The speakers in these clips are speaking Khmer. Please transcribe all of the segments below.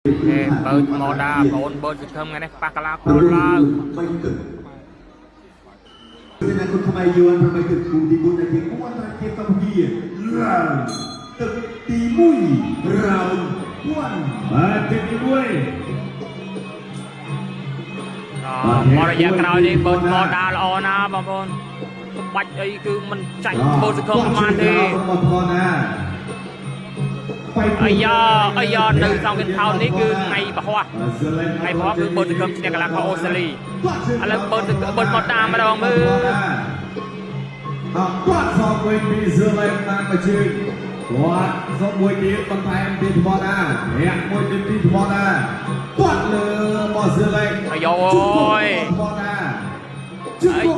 ហេបើថ្មដាបងបើសង្ឃឹមថ្ងៃនេះប៉ះកាឡាកូនឡើយ 8ទឹកគឺគុណខ្មែរយួន8ទឹកគូទី4ដែលជាគូអន្តរជាតិកម្ពុជាឡើងទឹកទី1 round 1 បាទទឹកទី1 មករយៈក្រោយនេះបើថ្មដាល្អណាស់បងប្អូនក្បាច់អីគឺមិនចាញ់បើសង្ឃឹមប្រហែលទេអាយ៉ាអាយ៉ានៅសង្កេតថោននេះគឺថ្ងៃពហុថ្ងៃពហុគឺបើសង្ឃឹមឈ្នះកីឡាករអូស្ត្រាលីឥឡូវបើបើមកតាមម្ដងមើល អគាត់សងវិញពីស៊ឺឡែនបានមកជើងគាត់សងមួយទៀតបន្ថែមពីថ្មដាអ្នកមួយទៀតពីថ្មដាគាត់លើមកស៊ឺឡែន អាយ៉យ ថ្មដា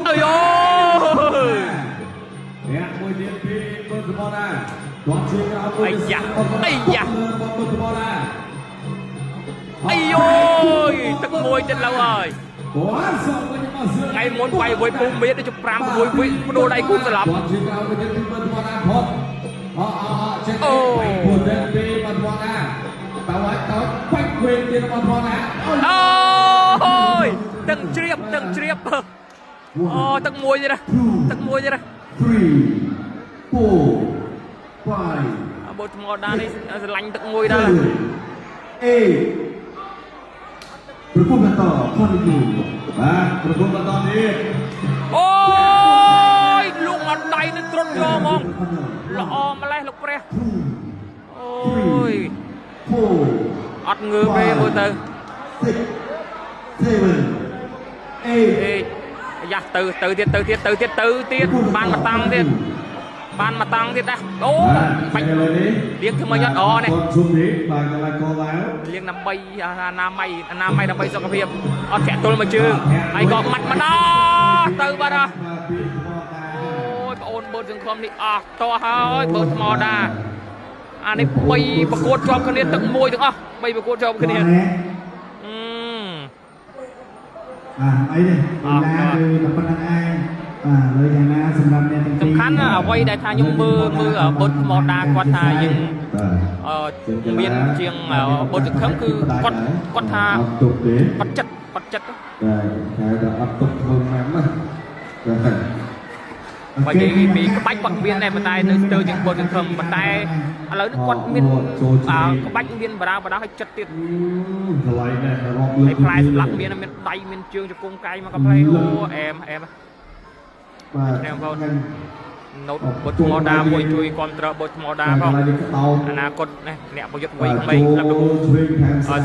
អាយ៉យ អ្នកមួយទៀតពីបើថ្មដាគាត់ជាក្រៅមួយ អាយ៉ាអាយ៉ា បើថ្មដា អាយ៉យទឹកមួយទៀតលើហើយ គាត់សងវិញមកស៊ឺឡែន ថ្ងៃមុនវាយមួយពុំមានដូច5 6វិបដូរដៃគូស្លាប់ គាត់ជាក្រៅមួយទៀតពីបើថ្មដាផុតអអអចេះ អូ ពួកទៅពីបើថ្មដាតើឲ្យតើបាច់វិញទៀតបើថ្មដា អូយទឹកជ្រាបទឹកជ្រាបអូទឹកមួយទៀតណាទឹកមួយទៀតណា 3 4 5 បើថ្មដានេះស្រឡាញ់ទឹកមួយដែរ 8ប្រគំបន្ត continue បាទប្រគំបន្តនេះ អូយលូកមកដៃនឹងត្រុតយកហ្មងល្អម្លេះលោកព្រះអូយ 4 អត់ងើបទេមើលទៅ 6 7 8 អេយ៉ាទៅទៅទៀតទៅទៀតទៅទៀតទៅទៀតបានមកតាំងទៀតបានមកតាំងទៀតដែរអូបាច់ ឥឡូវនេះ លៀងធ្វើម៉េចអត់អនេះ គាត់ជុំនេះបាទកន្លែងកឡើង លៀងដើម្បីអនាម័យអនាម័យដើម្បីសុខភាពអត់ធាក់ទល់មួយជើងហើយក៏ម៉ាត់មកដល់ទៅបាត់ហ៎ បាទពីថ្មដា អូយបងអូនបឺតសង្ឃឹមនេះអស់តោះហើយបឺតថ្មដាអានេះ3ប្រកួតជាប់គ្នាទឹកមួយទាំងអស់3ប្រកួតជាប់គ្នាអឺ បាទអីទេកីឡាគឺតែប៉ុណ្្នឹងឯងបាទលើយ៉ាងណាសម្រាប់អ្នកទាំងពីរ សំខាន់ណាអ្វីដែលថាខ្ញុំមើលមើលបឺតថ្មដាគាត់ថាយើង បាទ អឺមានជាងបឺតសង្ឃឹមគឺគាត់គាត់ថា អត់ទុកទេ គាត់ចិត្តគាត់ចិត្ត បាទតែដល់អត់ទុកធ្វើម៉ាំណាបាទ បើនិយាយពីក្បាច់គាត់មានដែរប៉ុន្តែនៅស្ទើរជាងបឺតសង្ឃឹមប៉ុន្តែឥឡូវនេះគាត់មានក្បាច់មានបារាបារាឲ្យចិត្តទៀត កន្លែងនេះរាប់លើ ហើយផ្លែសម្លាប់មានមានដៃមានជើងជង្គង់កាយមកកាផ្លែអូអែមអែម បាទ ណូតបុតថ្មដាមួយជួយគ្រប់គ្រងបុតថ្មដាផង កន្លែងនេះក្តោប អនាគតនេះអ្នកប្រយុទ្ធវ័យក្មេងក្លឹប ចូលឆ្វេងខាងស្ដាំ